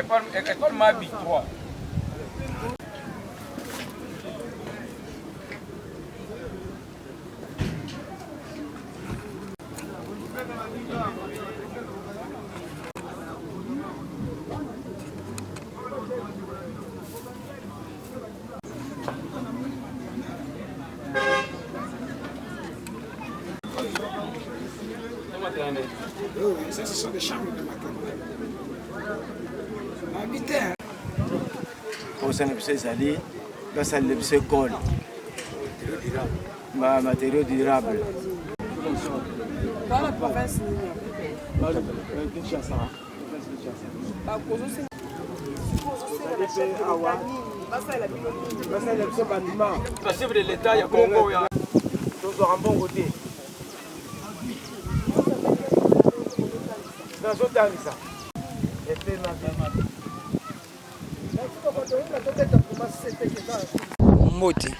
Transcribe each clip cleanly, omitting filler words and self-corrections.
École, école Mabi 3. Oui, ça, ce sont des chambres de maternité. Habiter. Mposa na biso ezali basalela biso ekole ba matériaux durable. Basalela biso bâtiment. Chef de l'État ya Congo ya tozwaka mbongo te nazotangisa Mbote.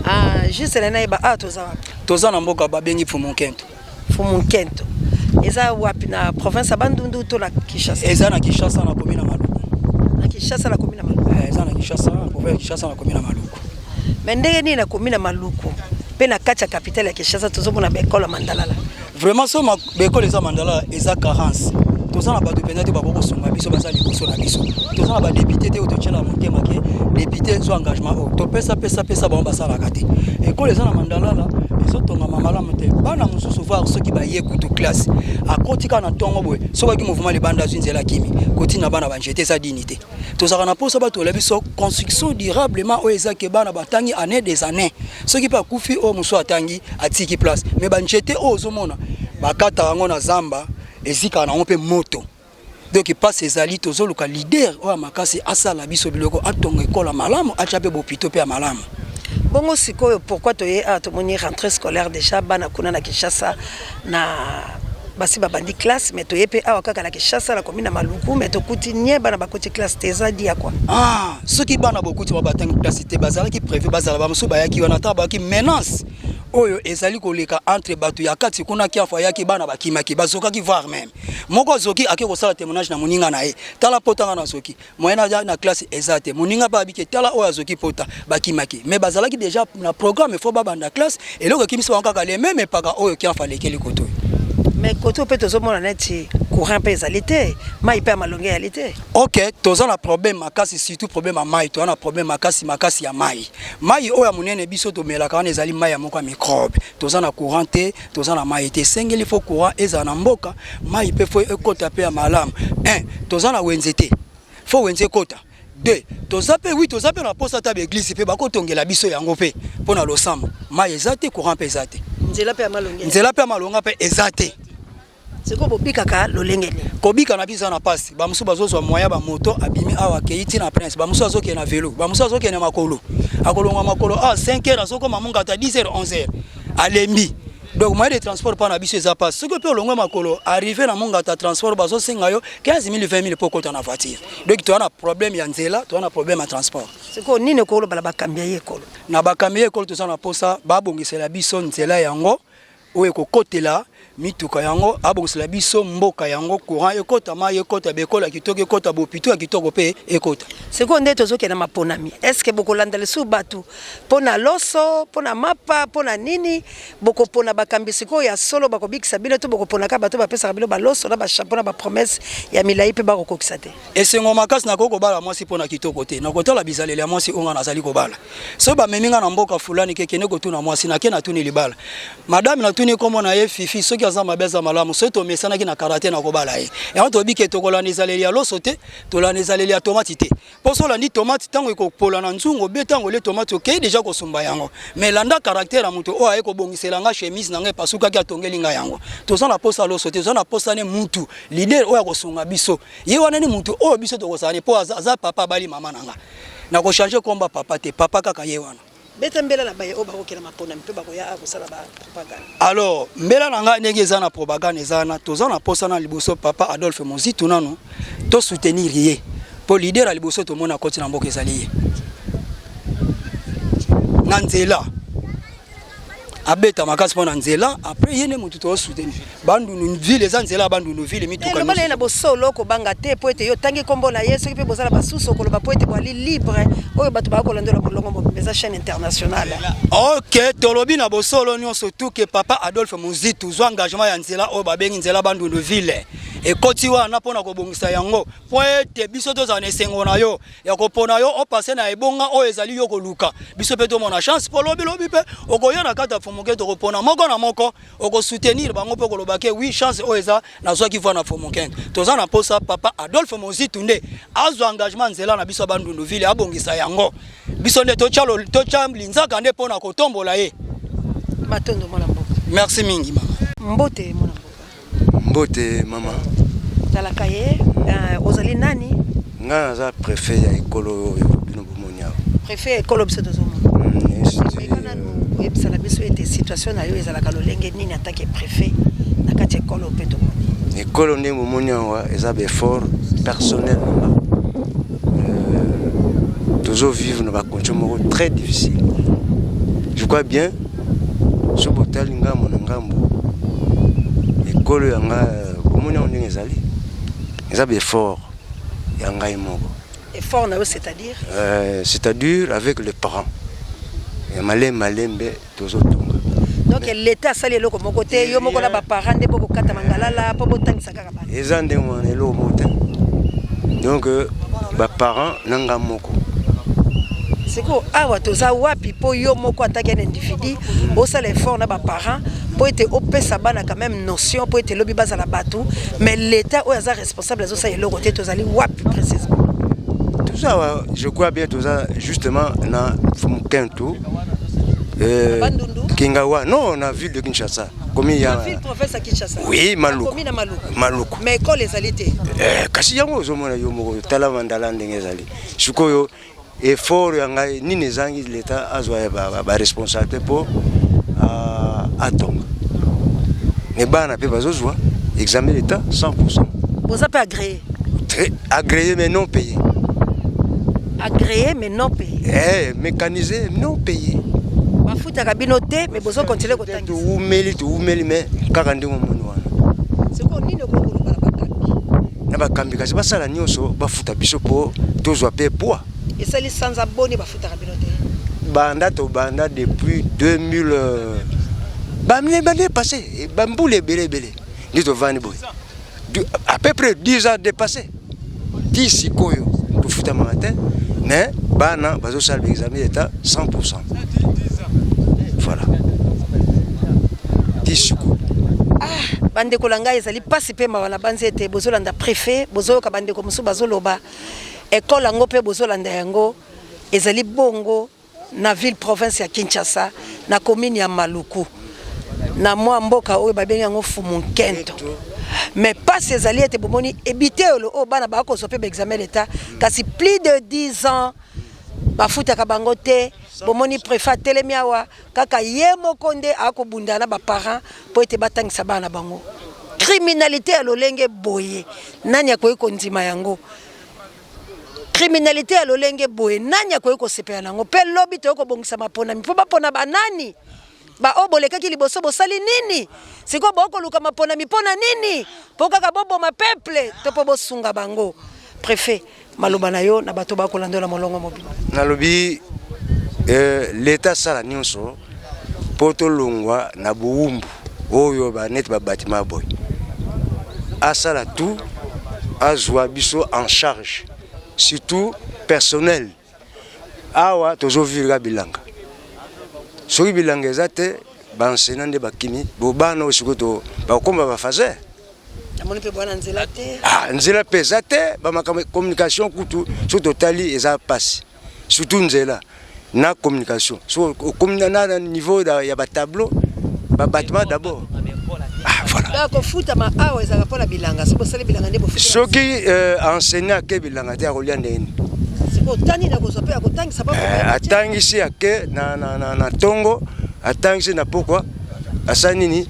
Ah, juste na nayeba awa toza wapi? Toza na mboka babengi Fumunkento. Fumunkento eza wapi na province ya Bandundu to na Kinshasa? Eza na Kinshasa na commune ya Maluku. Na Kinshasa na commune ya Maluku. Eh, eza na Kinshasa, na province ya Kinshasa na commune ya Maluku. Mais ndenge nini na commune ya Maluku mpe na kati ya capitale ya Kinshasa tozomona ba ekole ya Mandalala? Vraiment so ba ekole eza Mandalala eza carence. Toza na bato mpenza te bakoki kosunga biso, baza liboso na biso. Toza na badéputé te oyo totyela motema ke député zwa engagement oyo topesa pesa pesa bango basalaka te. Ekole eza na Mandalala ezotongama malamu te. Bana mosusu voir soki baye kutu classe akoti kaka na ntongo boye, soki aki mouvement libanda azwi nzela akimi kotina bana banjete eza dini te. Tozalaka na mposa batola biso construction durablement oyo eza ke bana batangi année des années, soki mpe akufi oyo mosusu atangi atiki place. Mais banjete oyo ozomona bakata yango na zamba ezikaka nango mpe moto. Donc mpasi ezali, tozoluka leader oyo ya makasi asala biso biloko, atonga ekola malamu, atya mpe bopito mpe ya malamu. Bongo sikoyo pourquoi toye awa? Tomoni rentrée scolaire déjà, bana kuna na Kinshasa na basi babandi classe, mais toye mpe awa kaka na Kinshasa na commune na Maluku, mais tokuti nie bana bakoti classe te. Eza dia kwa? Ah, soki bana bokuti ba batangi classe te, bazalaki prévu bazala. Bamosusu bayaki wana ata bayaki menace oyo ezali koleka entre bato ya kati kuna. Kiafu ayaki, bana bakimaki, bazokaki, voire même moko azoki ake kosala témoignage na moninga na ye: "Tala pota nga nazoki, moyen na na classe eza te." Moninga mpe abiki: "Tala oyo azoki pota." Bakimaki, mais bazalaki déjà na programme, faut babanda classe. Eloko ekimisi bango kaka le même epaka oyo kiafu alekeli koto oyo. Mais kote mpe tozomona neti courant mpe ezali te, mai mpe ya malonge ezali te. Ok, toza na problème makasi, surtout problème ya mai. Toza na problème makasi makasi ya mai. Mai oyo ya monene biso tomelaka wana ezali mai ya moko ya microbe. Toza na courant te, toza na mai te. Esengeli faut courant ezala na mboka, mai mpe faut ekota mpe ya malamu. 1, toza na wenze te, faut wenze ekota. 2, toza mpe, oui, toza mpe na posa ata baéglise mpe bakotongela biso yango mpe mpo na losambo. Mai eza te, courant mpe eza te. Nzela mpe ya malonge? Nzela mpe ya malonga mpe eza te. Sikoyo bobikaka lolenge nini? Kobika na biso eza na mpasi. Bamosusu bazozwa moyen bamoto, abimi awa akei ntina Prince. Bamosusu azokende na velo, bamosusu azokende makolo. Akolongwa makolo awa 5 heures, azokoma Mongata 10 heures, 11 heures, alembi. Donc moyen de transport mpa na biso eza mpasi. Soki mpe olongwe makolo, arrivé na Mongata, transport bazosenga yo 15 000, 20 000 mpo okota na voiture. Donc toza na problème ya nzela, toza na problème ya transport. Sikoyo nini okoloba na bakambi ya ye ekolo? Na bakambi ya ekolo, toza na mposa babongisela biso nzela yango oyo ekokotela mituka yango, abongisela biso mboka yango, courant ekota, mai ekota, bekola ya kitoko ekota, bopito ya kitoko mpe ekota. Sikoyo nde tozokende maponami, est-ce bokolanda lisusu bato mpo na loso, mpo na mapa, mpo na nini? Bokopona bakambi sikoyo ya solo bakobikisa bino to bokopona kaka bato bapesaka bino baloso na bachapeau na bapromesse ya milai mpe bakokokisa te? Esengo makasi. Nakoki kobala mwasi mpo na kitoko te, nakotala bizaleli ya mwasi oyo nga nazali kobala. Soki bamemi nga na mboka fulani ke kende kotuna mwasi, nake natuni libala madame, natuni nkombo na ye Fifi, soki aza mabe, aza malamu, soki tomesanaki na karate, nakobala ye. Yango toyebi ke tokolanda ezaleli ya loso te, tolanda ezaleli ya tomati te, mpo so olandi tomate, ntango ekopola na nzungu obe, ntango olie tomate, okei déjà kosumba yango. Mais landa caractère ya moto oyo aye kobongisela nga chemise na ngai epasukaki, atongeli ngai yango. Toza na posa loso te, toza na posa ne mutu leader oyo akosunga biso. Ye wana ni mutu oyo biso tokozala ne mpo aza, aza papa, abali mama na nga. Nakochange komba papa te, papa kaka ye wana. Beta mbela na baye oyo bakokenda maponami mpe bakoya awa kosala bapropagande. Alors mbela na ngai ndenge eza na propagande eza wana, toza na posa na liboso papa Adolphe Mozitu nanu tosoutenir ye, mpo leader ya liboso tomoni akoti na mboka ezali ye na nzela. Abeta makasi mpo na nzela. Après, ye nde motu tozosoutenir. Bandundu ville eza nzela ya Bandundu ville, mituka. Loba na ye na bosolo, kobanga te, mpo ete yo otangi nkombo na ye. Soki mpe boza na basusu, okoloba mpo ete boali libre. Oyo bato baya kolandela molongo mobimba, eza chaîne internationale. Ok, tolobi na bosolo nyonso tu ke papa Adolphe Muzitu zwa engagement ya nzela oyo babengi nzela Bandundu ville ekoti wana mpona kobongisa yango, mpo ete biso tozala na esengo na yo ya kopona yo opase na ebonga oyo ezali yo koluka. Biso mpe tomona chance, mpo lobilobi mpe okoya na kati ya Fumuke, tokopona moko na moko, okosoutenir bango mpo koloba ke oui, chance oyo eza nazwaki voi na Fomokente. Toza na mposa papa Adolphe Mozitu nde azwa engagement nzela na biso ya Bandundu ville, abongisa yango. Biso nde totya linzaka nde mpona kotombola ye. Matondo, mwana mboka. Merci mingi, mama. Mbote, mwana mboka. Mbote, mama. Talaka ye, ozali nani? Ngai naza préfet ya ekolo oyo bino bomoni awa. Préfet ya ekolo biso tozomona. Meka nanu koyebisa na biso ete situation na yo ezalaka lolenge nini en tant que préfet na kati ya ekolo mpe tomoni? Ekolo ndenge bomoni awa eza baeffort personnel na nga. Tozovivre na bacondition moko très difficile, je crois bien. So botali ngambo na ngambo, ekolo ya nga bomoni yango ndenge ezali, eza baeffort ya ngai moko. Effort na yo, c'est-à-dire? C'est-à-dire avec les parents ya malembe malembe tozotonga. Donc l'État asali eloko moko te, yo moko na baparent nde bokokata mangalala mpo botangisa kaka bana? Eza ndenge wana, eloko moko te. Donc baparent na nga moko. Sikoyo awa toza wapi mpo yo moko en tant qu'un individu osala effort na baparent mpo ete opesa bana quand même notion, mpo ete lobi bazala bato, mais l'État oyo aza responsable azosala eloko te? Tozali wapi précisément? Toza awa, je crois bien, toza justement na Fumukentu, Bandundu? Kingawa, non, na ville de Kinshasa, commune ya Na ville province ya Kinshasa? Oui, Maluku. Commune ya Maluku. Maluku. Mais école ezali te? Kasi yango ozomona yo moko, tala mandala ndenge ezali. Sikoyo effort ya ngai nini ezangi leta azwa ya baresponsabilité mpo atonga? Mais bana mpe bazozwa examen d'état 100. Boza mpe agréé? Très agréé, mais non payé. Agréé mais non payé? Mécanisé, non payé. Bafutaka bino te, mais bozokontinue kotangisa? Toumeli, toumeli, mais kaka ndenge omoni wana. Sikoyo nini okoki koloba na bakambi? Na bakambi, kasi basala nyonso bafuta biso mpo tozwa mpe poids. Esali sanza boni bafutaka bino te? Banda tobanda depuis 2000, bane passé, bambula ebele ebele nde tovandi boye, à peu près 10 ans dépassé. Ti sikoyo tofutamaka te, mais bana bazosala baexamen d'état 100. Voilà, ti sikoyo. Ah, bandeko na ngai, ezali mpasi mpe mawa na banzi ete bozolanda préfet, bozoyoka bandeko mosusu bazoloba ekole yango mpe bozolanda yango ezali bongo na ville province ya Kinshasa, na commune ya Maluku, na mwa mboka oyo babengi yango Fumunkento. Mais mpasi ezali ete bomoni ebiteyelo oyo bana bakozwa mpe baexamen d'état, kasi plus de 10 ans bafutaka bango te. Bomoni préfet atelemi awa, kaka ye moko nde akobunda na baparent mpo ete batangisa bana na bango. Criminalité ya lolenge boye, nani akoki kondima yango? Criminalité ya lolenge boye, nani akoki kosepela na yango? Mpe lobi toyei kobongisa maponami mpo bapona banani? Baoyo bolekaki liboso bosali nini? Sikoyo bokoluka maponami mpo na nini? Mpo kaka boboma peuple to mpo bosunga bango? Préfet, maloba na yo na bato bakolanda na molongo mobimba. Nalobi leta asala nyonso mpo tolongwa na bowumbu oyo baneti babatima boye. Asala tout, azwa biso en charge, surtout personnel. Awa tozovivre ka bilanga. Soki bilanga eza te, baenseignant nde bakimi. Bo bana oyo sikoyo bakokoma bafaser. Namoni mpe bwana nzela te. Ah, nzela mpe eza te, bamakambo communication kutu soki totali eza mpasi, surtout nzela na communication. So okomi na niveau ya batableau, babatiment d'abord. Ah, voilà. Kofutama awa ezalaka mpona bilanga. Soki bosali bilanga nde bofuta. Soki enseignant ake bilanga te, akolia ndenge nini? Otani na kozwa mpe akotangisa. Atangisi, ake na ntongo, atangisi na pokwa, asali nini?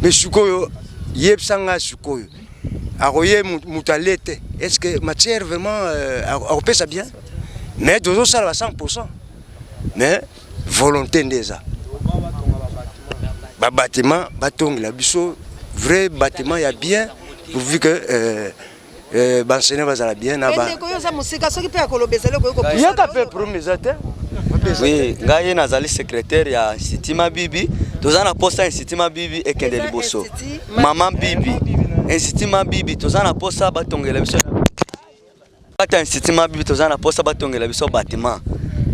Mais sikoyo yebisa ngai, sikoyo akoye moto ale te, est ce que matière vraiment akopesa bien? Mais tozosala ba 100, mais volonté nde eza. Ba bâtiment batongela biso vrai bâtiment ya bien pourvu que euh, euh, ba enseignants bazala bien na ba ndeko yo oza mosika soki mpe ya koloba ezali okoki kopesa yaka mpe problème eza te. Oui, ngai nazali secrétaire ya Institut Mabibi. Toza na posa Institut Mabibi ekende Eza liboso. Institut Mama Bibi. Institut Mabibi toza na posa batongela biso kati ya Institut Mabibi, toza na posa batongela biso bâtiment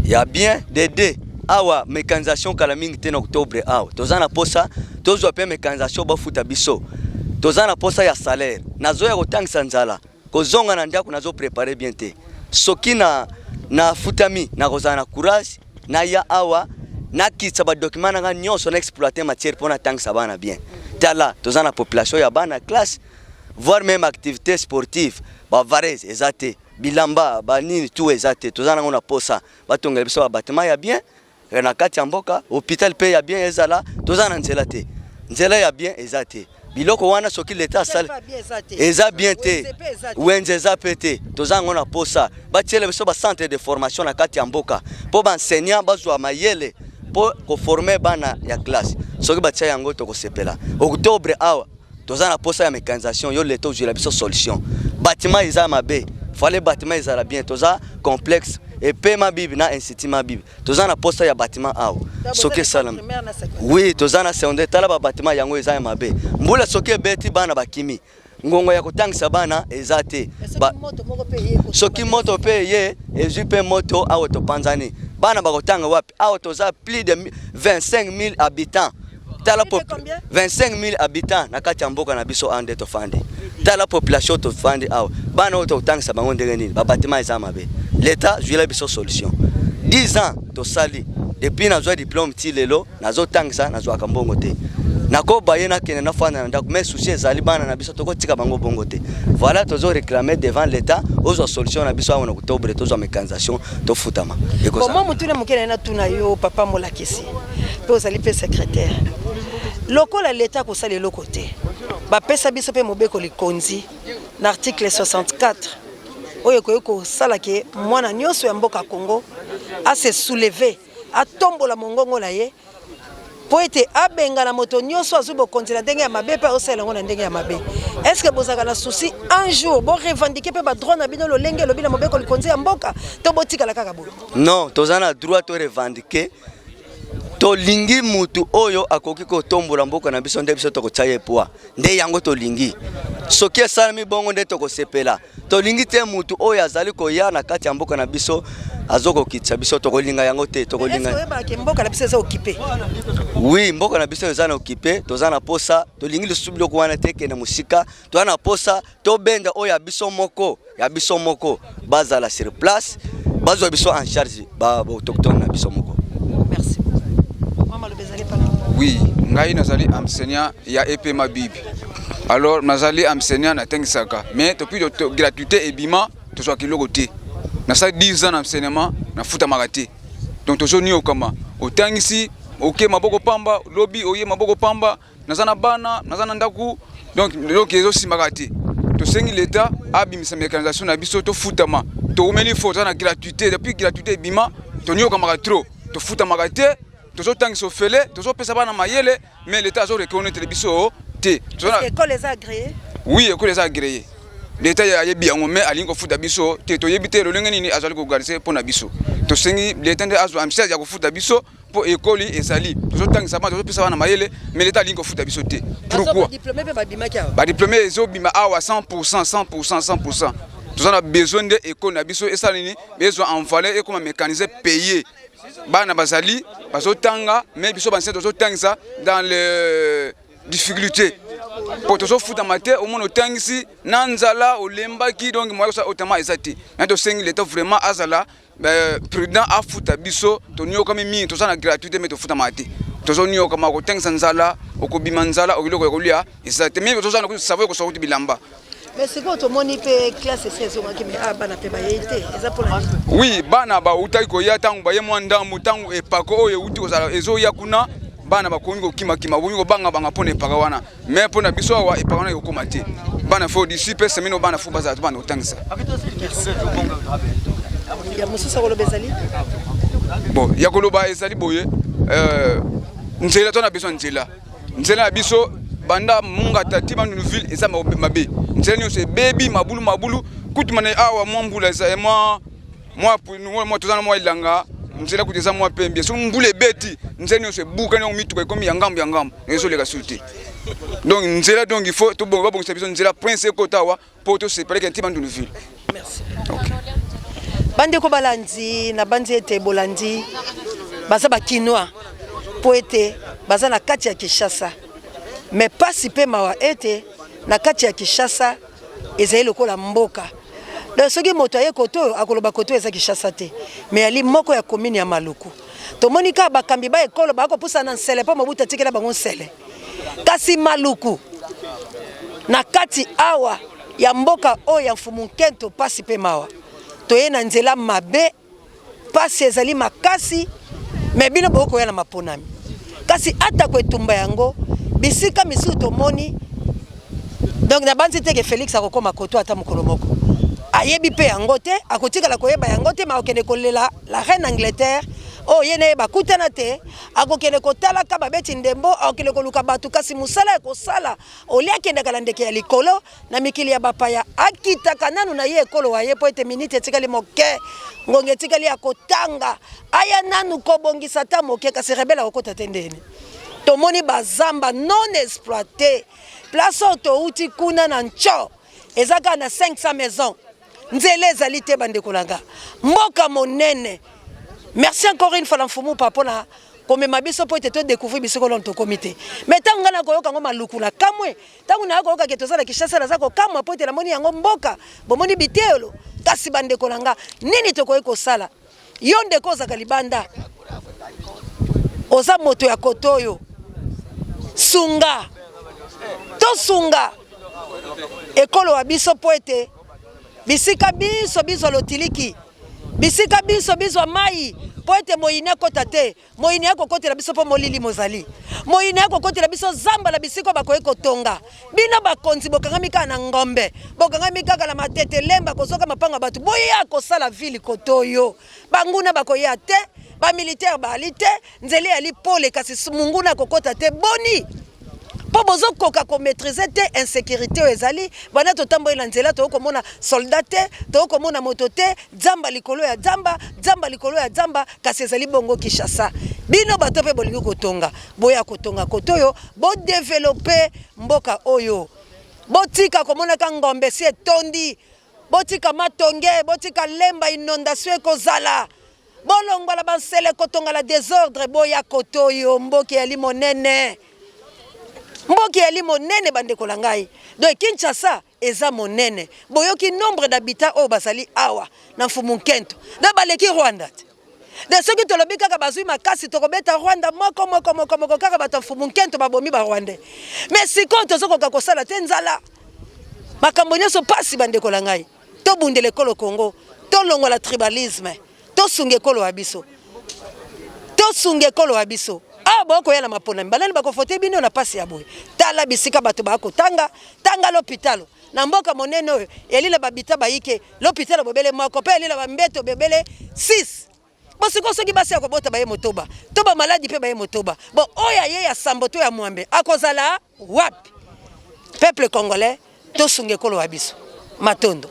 ya bien de deux. Awa mécanisation kala mingi te na octobre awa toza na posa tozwa mpe mécanisation, bafuta biso. Toza na posa ya salaire. Nazoya kotangisa nzala, kozonga na ndako nazo préparer bien te. Soki na nafutami, nakozala na courage naya awa, nakitisa badocument na nga nyonso, na exploiter matière mpo natangisa bana bien. Tala, toza na population ya bana classe, voire même activité sportive, bavareuses eza te, bilamba banini tout eza te. Toza nango na posa batongela biso babâtiment ya bien na kati ya mboka, hôpital mpe ya bien ezala. Toza na nzela te, nzela ya bien eza te. Biloko wana soki leta asali eza bien te, wenze eza mpe te. Toza yango na posa batiela biso bacentre de formation na kati ya mboka mpo baenseignant bazwa mayele mpo koformer bana ya classe. Soki batia yango, tokosepela. Octobre awa toza na posa ya mécanisation. Yo leta, ozwela biso solution. Bâtiment eza mabe, fallait bâtiment ezala bien. Toza complexe epe Mabibi na Institut Mabibi, toza na posa ya bâtiment awa soki esalami. Oui, toza na secondaire. Tala babâtiment yango eza ya mabe. Mbula soki ebeti, bana bakimi, ngongo ya kotangisa bana eza te. Soki moto mpe eye, ezwi mpe moto awa, topanzani, bana bakotanga wapi? Awa toza plus de 25 000 habitants. Tala, 25 000 habitants na kati ya mboka na biso awa nde tofandi. Tala population tofandi awa, bana oyo tokotangisa bango ndenge nini? Babâtiment eza mabe. Leta, zwila biso solution. 10 ans tosali depuis nazwa diplôme ti lelo, nazotangisa, nazwaka mbongo te. Nakoba ye, nakende nafanda na ndako, mais souci ezali bana na biso, tokotika bango bongo te. Voilà, tozo réclamer devant l'état ozwa solution na biso awa na octobre, tozwa mécanisation, tofutama. Bon, motuna moke na ye natuna yo, papa molakisi mpe ozali mpe secrétaire, lokola leta akosala eloko te, bapesa biso mpe mobeko likonzi na article 64 oyo ekoki kosala ke mwana nyonso ya mboka Congo ase soulever, atombola mongongo na ye mpo ete abengana moto nyonso azwi bokonzi na ndenge ya mabe mpe azosalela yango na ndenge ya mabe. Est ce que bozalaka na souci un jour borevendiquer mpe badroit na bino lolenge elobi na mobeko likonzi ya mboka, to botikala kaka boye? Non, toza na droit to revendiquer. Tolingi mutu oyo akoki kotombola mboka na biso, nde biso tokotia ye poids. Nde yango tolingi. Soki esalami bongo nde tokosepela. Tolingi te mutu oyo azali koya na kati ya mboka na biso azokokitisa biso, tokolinga yango te. Tokolinga Oyebaka mboka na biso eza occupé? Oui, mboka na biso eza na occupé. Toza na posa, tolingi lisusu biloko wana te ekende mosika. Toza na posa tobenda oyo ya biso moko, ya biso moko bazala sur place, bazwa biso en charge, baautochtone na biso moko. Merci. Mama, loba ezali pana. Oui, ngai nazali enseignant ya EP Mabibi. Alors nazali enseignant, natangisaka, mais depuis gratuité ebima, tozwaka eloko te. Nasali 10 ans na enseignement, nafutamaka te. Donc tozoniokama. Otangisi, oke maboko pamba, lobi oye maboko pamba. Naza na bana, naza na ndako, donc eloko ezosimbaka te. Tosengi leta abimisa mécanisation na biso, tofutama. Tokomeli fo toza na gratuité. Depuis gratuité ebima, toniokamaka trop, tofutamaka te. Tozotangisa ofele, tozopesa bana mayele, mais leta azoreconnaître biso te. École eza agréé? Oui, école eza agréé, leta ayebi yango, mais alingi kofuta biso te. Toyebi te lolenge nini azali koorganiser mpo na biso. Tosengi leta nde azwa amsage ya kofuta biso, mpo ekoli ezali, tozotangisa bana, tozopesa bana mayele, mais leta alingi kofuta biso te. Pourquoi? Badiplôme ezobima awa 100 100 100. Toza na besoin nde ekole na biso esala nini, ezwa en valeur, ekoma mécanisé, paye. Bana bazali bazotanga, mais biso bansien tozotangisa dans le difficulté, mpo tozofutama te. Omona, otangisi na nzala, olembaki, donc moyen kosala otama eza te. Na tosengi leta vraiment azala prudent, afuta biso. Toniokami mingi. Toza na gratuité, mais tofutamaka te. Tozoniokama kotangisa nzala, okobima nzala, eloko ya kolia eza te. Mingi toza na savon, ekosoka kuti bilamba. Mais sikoyo tomoni mpe classe esi ezongaki, mais a bana mpe bayei te, eza mpona nini? Oui, bana bautaki koya. Ntango baye mwa ndambu, ntango epako oyo euti kozala ezoya kuna, bana bakomi kokimakima, bakomi kobangabanga mpona epaka wana. Mais mpona biso awa, epaka wana ekokóma te. Bana fo d'ici mpe semaine oyo, bana fo bazala to bana kotangisa. Ya mosusu akoloba ezali? Bon, ya koloba ezali boye, nzela, to na besoin nzela. Nzela na biso banda Mungata ti Bandundu ville eza mabe. Nzela nyonso ebebi mabulu mabulu kutu mana awa mwa mbula eza mwa mwa mwa toza na mwa elanga nzela kutu eza mwa pembe soki mbula ebeti nzela nyonso ebukani yango mituka ekomi ya ngambo ya ngambo ezoleka susu te donc nzela donc il faut babongisa biso nzela prince ekota awa mpo tosepeleke nti Bandundu ville. Merci. Okay. Bandeko balandi nabanzi ete bolandi baza ba kinois mpo ete baza na kati ya Kinshasa mais pasi mpe mawa ete na kati ya Kinshasa ezali lokola mboka donc soki moto aye koto oyo akoloba koto eza Kinshasa te mais ali moko ya commune ya Maluku tomoni kaka bakambi ba ekolo bakopusana na nsele mpo Mobutu atikela bango nsele kasi Maluku na kati awa ya mboka oyo ya Mfumu Nkento pasi pe mawa toye na nzela mabe pasi ezali makasi me bino bokoki koya na maponami kasi atako etumba yango bisika misusu tomoni donc nabanzi te ke Felix akokoma koto ata mokolo moko ayebi mpe yango te akotikala koyeba yango te ma akokende kolela la reine Angleterre oyo ye na ye bakutana te akokende kotalaka babeti ndembo akokende koluka bato kasi mosala ya kosala Olie akendaka na ndeke ya likolo na mikili ya bapaya, akitaka nanu na ye ekolo wa ye, mpo ete miniti etikali moke, ngonga etikali ya kotanga, aya nanu kobongisa ata moke, kasi rebelle akokota te ndeni. Tomoni bazamba non exploite, place oyo towuti kuna na Ntsho eza kaka na 500 maisons, nzela ezali te bandeko na nga, mboka monene. Merci encore une fois na Mfumu Pa pona komema biso mpo ete to découvrir bisika oyo tokomi te. Mais ntango ngai nakoyoka yango maluku na kamwe, ntango naya koyoka ke toza na Kinshasa naza kokamwa mpo ete namoni yango mboka, bomoni biteyelo. Kasi bandeko na nga, nini tokoki kosala? Yo ndeko ozaka libanda, oza moto ya koto oyo, sunga, tosunga ekolo wa biso mpo ete bisika biso bizwa lotiliki Bisika binso bizwa mai, mpo ete moyini akota te. Moyini akokotela biso mpo molili mozali. Moyini akokotela biso zamba na bisika oyo bakoki kotonga. Bino bakonzi bokangami kaka na ngombe, bokangami kaka na matete lemba kozwaka mapango ya bato. Boya kosala ville kotoyo. Banguna bakoya te, ba militaire baali te, nzela eyali pole kasi monguna akokota te. Boni? Mpo bozokoka ko maitriser te insecurite oyo ezali, banda totamboli na nzela tokoki komona soldat te, tokoki komona moto te, zamba likolo ya zamba, zamba likolo ya zamba, kasi ezali bongo Kinshasa. Bino bato mpe bolingi kotonga, boya kotonga kote oyo, bo developper mboka oyo. Botika komonaka ngombe esi etondi, botika matonge, botika lemba inondation ekozala. Bolongwa ba nsele kotonga la desordre boya kotoyo mboka eyali monene mboka eyali monene bandeko na ngai donc Kinshasa eza monene boyoki nombre d'habitants oyo bazali awa na Mfumu Nkento donc baleki Rwanda te donc soki tolobi kaka bazwi makasi tokobeta Rwanda moko moko moko moko kaka bato ya Mfumu Nkento babomi ba Rwandais mais sikoyo tozokoka kosala te nzala makambo nyonso pasi bandeko na ngai Tobundela ekolo Congo, tolongola tribalisme, tosunga ekolo ya biso. Tosunga ekolo ya biso. Awa bokoya na maponami, banani bakofote bino na pasi ya boye? Tala bisika bato bakotanga, tanga lopitalo. Na mboka monene oyo, eyali na babita bayike, lopitalo bobele moko, pe eyali na bambeto bobele 6. Bo sikoyo soki basi ya kobota baye motoba, to ba maladi pe baye motoba, bo oyo aye ya sambo to ya mwambe akozala wapi? Peuple congolais tosunga ekolo wa biso. Matondo.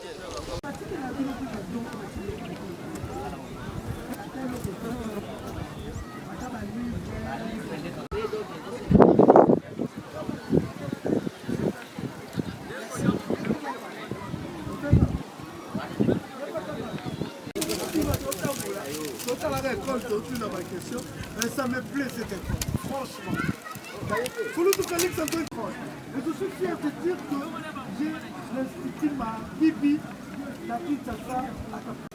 totalaka ekole totuna baquestion mais ça me plaît cette école franchement Fulutu Félix Antoine et je suis fier de dire que j'ai l'institut Mabibi na Kinshasa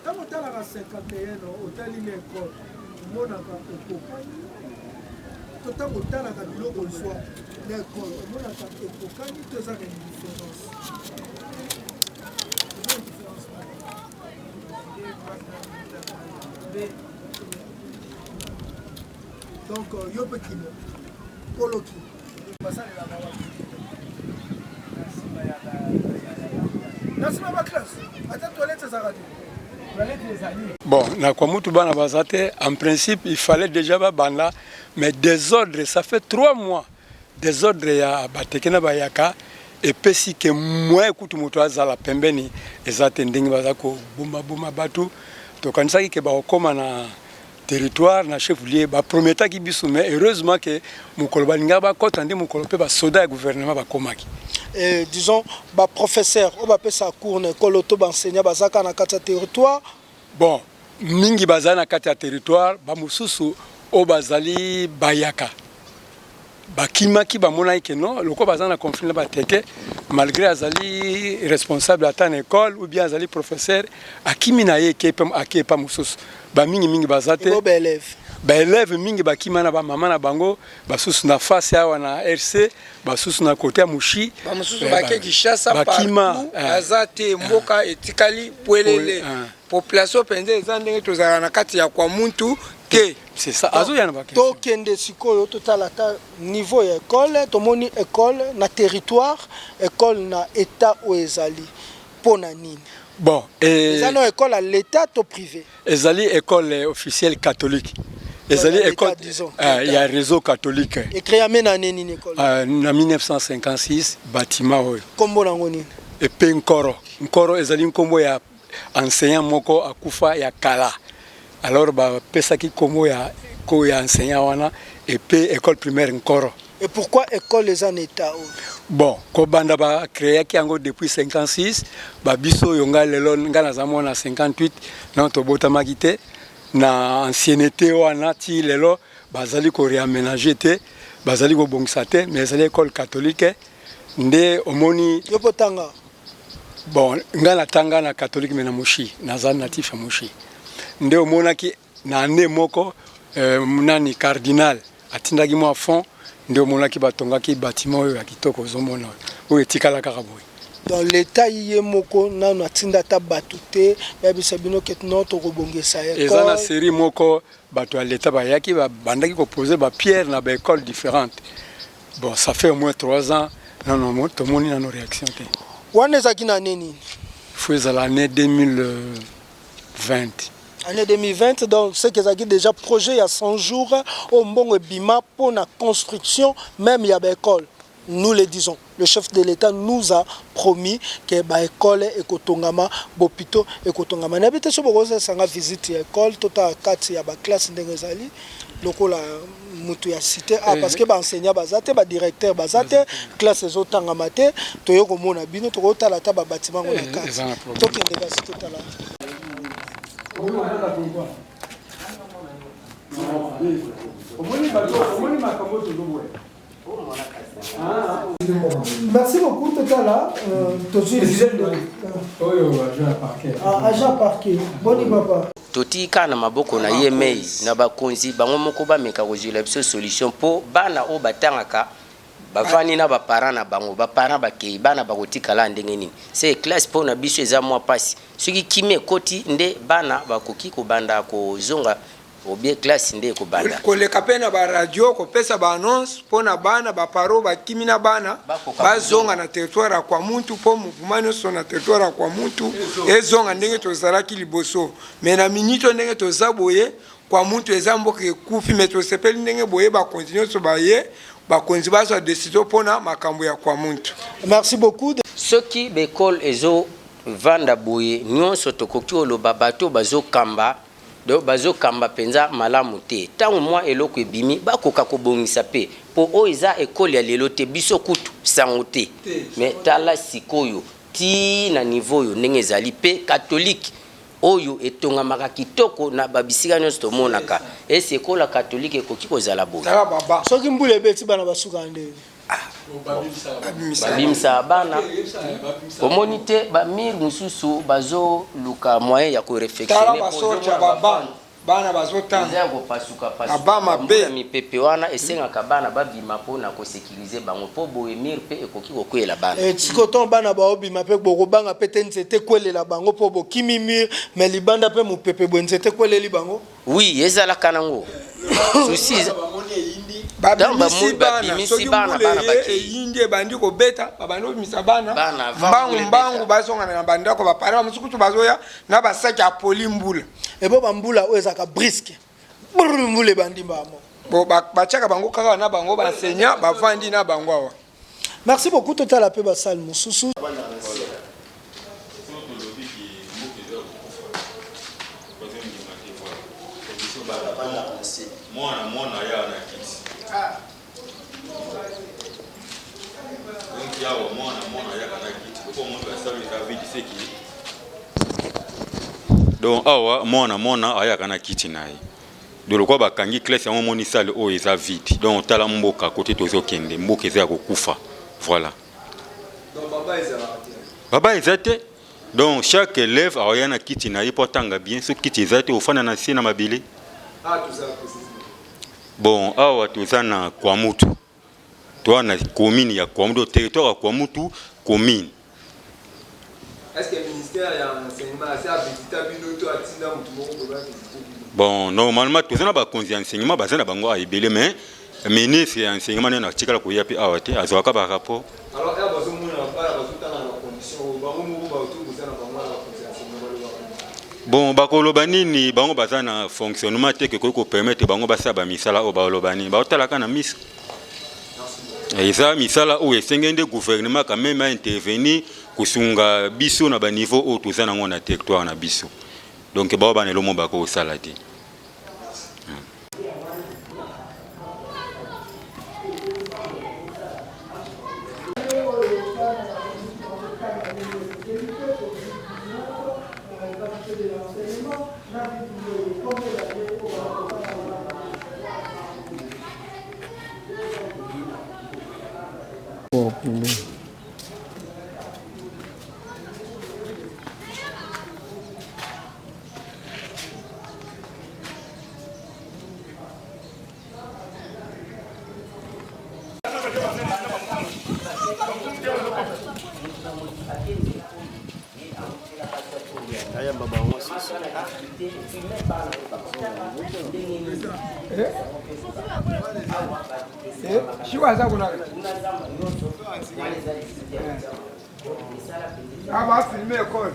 ntango otalaka 51 otali na ekole omonaka okokani to ntango otalaka biloko ozwa na ekole omonaka ekokani to eza na différence Donc euh, yo mpe kino kolo kino basalelaka wapi na nsima baklasse ata toilette ezalaka te Bon, na Kwamutu bana baza te, en principe il fallait déjà babanda, mais désordre, ça fait trois mois. Desordre ya bateke na bayaka epesi ke moyen kutu moto azala pembeni eza te ndenge baza koboma boma batu. Tokanisaki ke bakokoma na territoire na chef lieu ba prometaki biso mais heureusement ke mokolo balingaka bakota nde mokolo mpe basoda ya gouvernement bakomaki. Et disons ba professeurs oyo bapesaka cours na ekolo to ba enseignants baza kaka na kati ya territoire? Bon, mingi bazali na kati ya territoire, ba mosusu oyo bazali bayaka bakimaki, bamonaki ke non, lokola baza na conflit na bateke, malgré azali responsable ata na école ou bien azali professeur, akimi na ye ake epa mosusu. Ba mingi mingi baza te. Ba élèves mingi bakima na ba mama na bango, basusu na face awa na RC, basusu na kote ya Mushi, ba mosusu bake Kinshasa, partout baza te, mboka etikali pwelele, population mpenza eza ndenge tozalaka na kati ya kwa muntu te. C'est ça, azoya na ba question. Tokende sikoyo totala ata niveau ya école. Tomoni école na territoire, école na état oyo ezali mpo na nini? Bon, eza no école ya l'état to privé? Ezali école officielle catholique. Ezali école ya réseau catholique. Ecréame na année nini école? Na 1956 bâtiment oyo. Kombo nango nini? Epe Nkoro. Nkoro ezali nkombo ya enseignant moko akufa ya kala. Alors bapesaki kombo ya ko ya enseignant wana epe école primaire Nkoro. Et pourquoi école eza na état oyo? Bon, kobanda ba créaki yango depuis 56, ba biso oyo ngai lelo ngai naza mwana 58, non tobotamaki te na ancienneté wana ti lelo bazali ko réaménager te, bazali kobongisa te, mais ezali école catholique nde omoni. Yo po tanga? Bon, ngai natanga na catholique mais na Mushi, naza natif ya Mushi. Nde omonaki na année moko nani cardinal atindaki mwa fond, nde omonaki batongaki bâtiment oyo ya kitoko ozomona oyo etikala kaka boye. Donc l'etat ye moko nanu atinda ata batu te bayebisa bino ke non tokobongisa ecole? Eza na serie moko bato ya l'etat bayaki babandaki ko poser ba pierres na ba ecoles différentes. Bon, ça fait au moins 3 ans nanu tomoni nanu réaction te. Wana ezalaki na année nini? Faut ezala année 2020. Année 2020, donc ce que ezalaki déjà projet ya 100 jours oyo mbongo ebima mpo na construction même ya ba école. Nous le disons, le chef de l'État nous a promis que ba école ekotongama, bopito ekotongama. Nayebi te soki bokozalisa nga visite ya école totala kati ya ba classe ndenge ezali lokola mutu ya cité A, parce que ba enseignants baza te, ba directeurs baza te, classe ezotangama te. Toye komona bino, tokotala ata ba bâtiment ngo na kati. Tokende kasi totala. Merci beaucoup totala tozwi oyo agent ya parquet. Agent parquet, boni papa? Totii kaka na maboko na ye mei na bakonzi bango moko bameka kozwela biso solution mpo bana oyo batangaka bavandi na ba parents na bango, ba parents bakeyi, bana bakotikala ndenge nini? Se classe mpo na biso eza mwa pasi, soki kimia ekoti nde bana bakoki kobanda kozonga ou bien classe nde ekobanda. Koleka pe na ba radio kopesa ba annonce po na bana ba paro bakimi na bana bazonga na territoire ya Kwamuntu po mouvement nionso na territoire ya Kwamuntu ezonga ndenge tozalaki liboso mais na minute oyo ndenge toza boye Kwamuntu eza mboka ekufi mais tosepeli ndenge boye bakonzi nionso baye bakonzi bazwa decision pona makambo ya Kwamuntu. Merci beaucoup. Soki ba ecole ezo vanda boye nionso tokoki oloba bato bazo kamba donc bazo kamba penza malamu te tango mua eloko ebimi bakoka kobongisa pe po oyo eza ecole ya lelo te biso kutu sango te mais tala sikoyo ti na niveau oyo ndenge ezali pe catholique oyo etongamaka kitoko na ba bisika nionso tomonaka est ce catholique ekoki kozala boye? Soki mbula ebeti bana basukaka ndenge nini? Babimisaka bana omoni te ba mur mosusu bazoluka moyen ya ko refectionner bana bazotanga eza ya kopasuka pasuka mabe mipepe wana esengaka bana babima mpo na kosekirize bango mpo boye mur mpe ekoki kokweyela bana. Eh, sikoyo ntango bana baobima mpe bokobanga mpe te nzete ekwelela bango mpo bokimi mur mais libanda mpe mopepe boye nzete ekweleli bango? Oui, ezalaka nango. Souci babimisi bana soki mbula eye eyindi ebandi kobeta babandi kobimisa bana mbangu mbangu bazongana na bandako bapara bamosusu kutu bazoya na basaki ya poli mbula ebo bambula oyo ezalaka briske brr mbula ebandi mbala moko. Bon, batiaka bango kaka na bango ba enseignant bavandi na bango awa. Merci beaucoup totala pe ba salle mosusu. Mwana mwana ya na kiti. Donc awa mwana mwana ayaka na kiti. Loko moto asali eza vide seki. Donc awa mwana mwana ayaka na kiti na ye. Donc lokola bakangi classe yango omoni salle oyo eza vide. Donc tala mboka kote tozokende, mboka eza ya kokufa. Voilà. Donc baba ezalaka te. Baba eza te. Donc chaque élève aoya na kiti na ye mpo atanga bien. Soki kiti eza te ofanda na se na mabele. Ah, tozala précisément. Bon, awa toza na Kwamutu. Toza na commune ya Kwamutu, territoire ya Kwamutu commune. Est-ce que ministère ya enseignement asi avisita bino to atinda moto moko boye bavisite bino? Bon, normalement toza na bakonzi ya enseignement baza na bango awa ebele mais ministre ya enseignement nde atikala koya mpe awa te, azwaka ba rapport. Alors awa bazomona bana bazotanga na bacondition oyo bango moko bato boza na bango wana bakonzi ya enseignement balobaka nini? Bon, bakoloba nini? Bango baza na fonctionnement te ke koki kopermettre bango basala bamisala oyo bakoloba nini? Baotalaka na miso. Eza misala oyo esengeli nde gouvernement quand même a intervenir kosunga biso na ba niveau oyo toza nango na territoire na biso. Donc bao bana elomo bakosala te. Ayamba bango susu. Shiwa aza kuna ah, ba filme école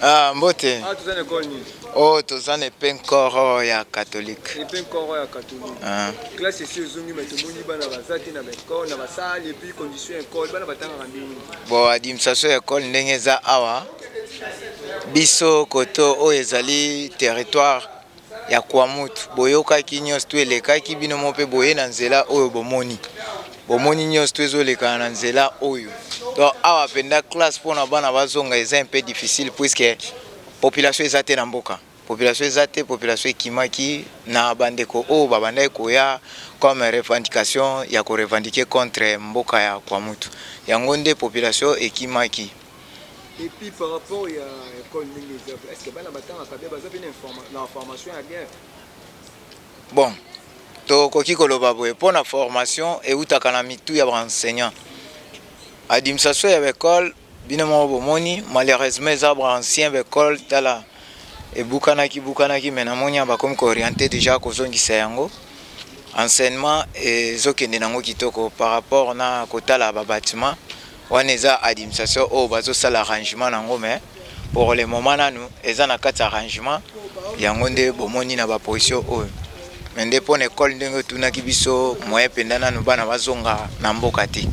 Ah, mbote. Ah, toza na école nini? Oh, toza na epenkoro ya catholique. Epenkoro ya catholique. Ah. Classe esi ezongi mais tomoni bana baza te na baekole na basale et puis condition ya école bana batangaka ndenge nini? Bon, administration ya école ndenge eza awa biso koto oyo ezali territoire ya Kwamouth boyokaki nyonso tu elekaki bino moko mpe boye na nzela oyo bomoni bomoni nyonso tu ezolekana na nzela oyo donc awa mpenza classe mpona bana bazonga eza un peu difficile puisque population eza te na mboka population eza te population ekimaki na bandeko oyo babandaki koya comme revendication ya korevendiquer contre mboka ya Kwamouth yango nde population ekimaki. Et puis par rapport ya école ndenge eza est-ce que bana batangaka bien baza pe na formation ya bien? Bon, tokoki koloba boye mpo na formation eutaka na mitu ya ba enseignants. Administration ya ba-école bino moko bomoni malheureusement eza ba ancien ba-école tala ebukanaki bukanaki mais namoni awa bakomi ko orienter dejà kozongisa yango. Enseignement ezokende nango kitoko par rapport na kotala ba batiment Wana eza administration oyo bazo sala arrangement nango mais pour le moment nanu eza na kati ya arrangement yango nde bomoni na ba position oyo mais nde pona ecole ndenge otunaki biso moyen mpenza nanu bana bazonga na mboka te.